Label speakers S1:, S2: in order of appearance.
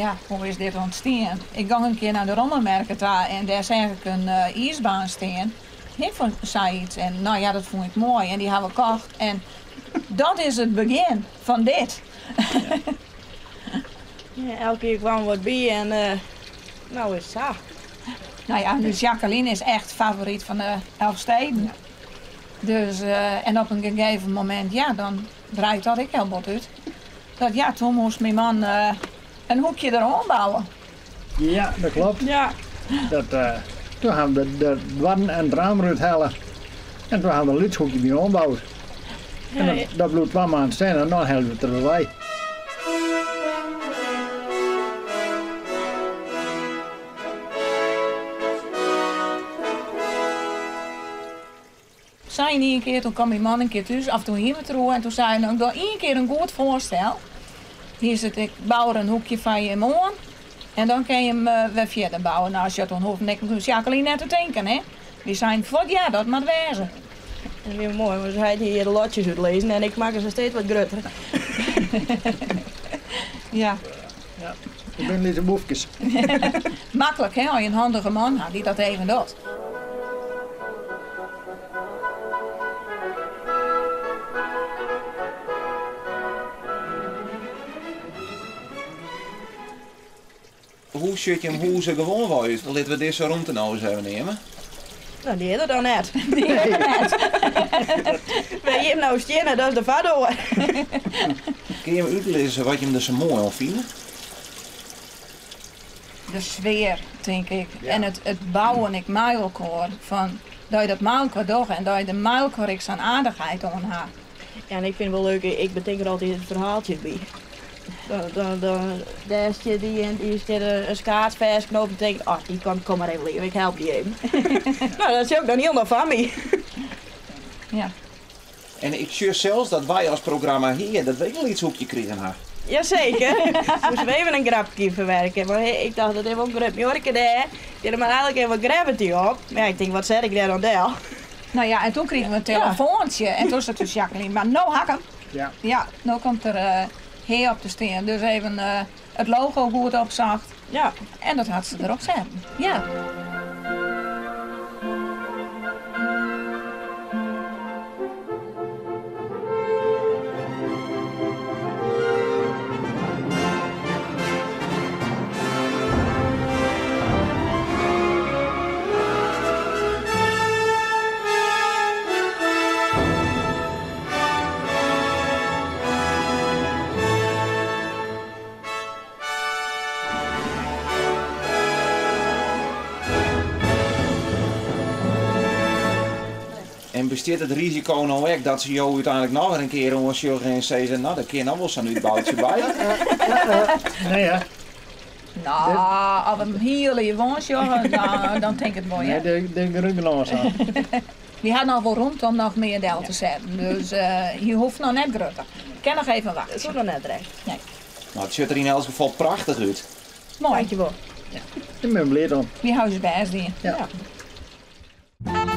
S1: Ja, hoe is dit ûntstien? Ik gong in kear nei de rommelmerke ta en dêr seach ik in iisbaan stean. Hè, fan sayts. En no ja, dat fûn ik moai en dy ha we kocht. En dat is it begjin fan dit.
S2: Ja, elke kear kwam wat by en no is it sa.
S1: No ja, dus Jacqueline is echt favoryt fan de Elfsteden. Dus, en op in gegeven momint, ja, dan draait dat ek hiel bot út. Dat ja, toen moast myn man in hoekje der oanbouwe.
S3: Ja, dat klopt.
S2: Ja.
S3: Dat, toen ha we de doarren en it raam derút helle. En toen ha we in lyts hoekje by oanboud. En dat, dat bliuwt twa maanden stean en dan helje we it der wer wei.
S1: Sa yn ien kear, toen kwam myn man in kear thús, of toen hiene we it deroer, en toen sei hy, no ik doch ien kear in goed foarstel. Hy sei, ik bou der in hoekje foar jim oan en dan kinne jim wer fierder bouwe. No, sjoch, toen hoefde ik en Jacqueline net te tinken, hè. Wy seinen fuort, ja, dat moat wêze.
S2: Dat wie moai, want hy hie de lotsjes útlizzen en ik makke se steeds wat grutter.
S1: Ja.
S3: Ja, it binne lytse boefkes.
S1: Maklik, hè, as je in handige man ha dy't dat even docht.
S4: Hoe sjocht jim hûs der gewoanwei út? Litte we dizze rûmte no ris even neame.
S2: No, dy is der dan net.
S1: Dy is der net.
S2: Wêr jim no steane, dat is de foardoar.
S4: Kinne jim útlizze wat jim der sa moai oan fine?
S1: De sfear, tink ik. En it bouwen ek mei elkoar. Fan dat je dat mei elkoar dogge en dat je der mei elkoar ek sa'n aardichheid oan ha.
S2: Ja, en ik fyn it wol leuk, ik betink der altyd ferhaaltsjes by. Dan, dêr stiet dy en dy stiet in skaad fêstknoopt en tink, oh, dy komt, kom mar even leaf, ik help dy even. No, dat sjoch ik dan hielendal foar my.
S1: Ja.
S4: En ik sjoch sels dat wy as programma Hea! dat we ek in lyts hoekje krigen ha.
S2: Jazeker. Moasten we even in grapke ferwerke. Want ik tocht, dat is wol in grut muorke dêr. Kin der mar eigentlik even wat graffiti op. Mar ja, ik tink, wat set ik dêr dan del?
S1: No ja, en toen krigen we in telefoantsje en toen sei dus Jacqueline, mar no ha ik 'm.
S3: Ja.
S1: Ja, no komt der Hea op te stean. Dus even it logo goed opsocht.
S2: Ja.
S1: En dat hat se derop setten. Ja.
S4: En bestiet it risiko no ek dat se jo úteinlik noch wer in kear oansjogge en sizze, no, der kin noch wol sa'n útboutsje by?
S3: Nee hear.
S1: No, as we him hiel liif oansjogge, dan tink ik it wol, hear.
S3: Nee, dêr grut genôch sa.
S1: Wy ha noch wol romte om noch mear del te setten, dus hy hoecht noch net grutter. Kin noch even wachtsje.
S2: It hoecht noch net direkt.
S1: Nee.
S4: No, it sjocht der yn elts gefal prachtich út.
S1: Moai.
S2: Dankjewol.
S3: Ja. Ik bin bliid om.
S1: Wy hawwe ús bêst dien.
S3: Ja.
S1: Ja.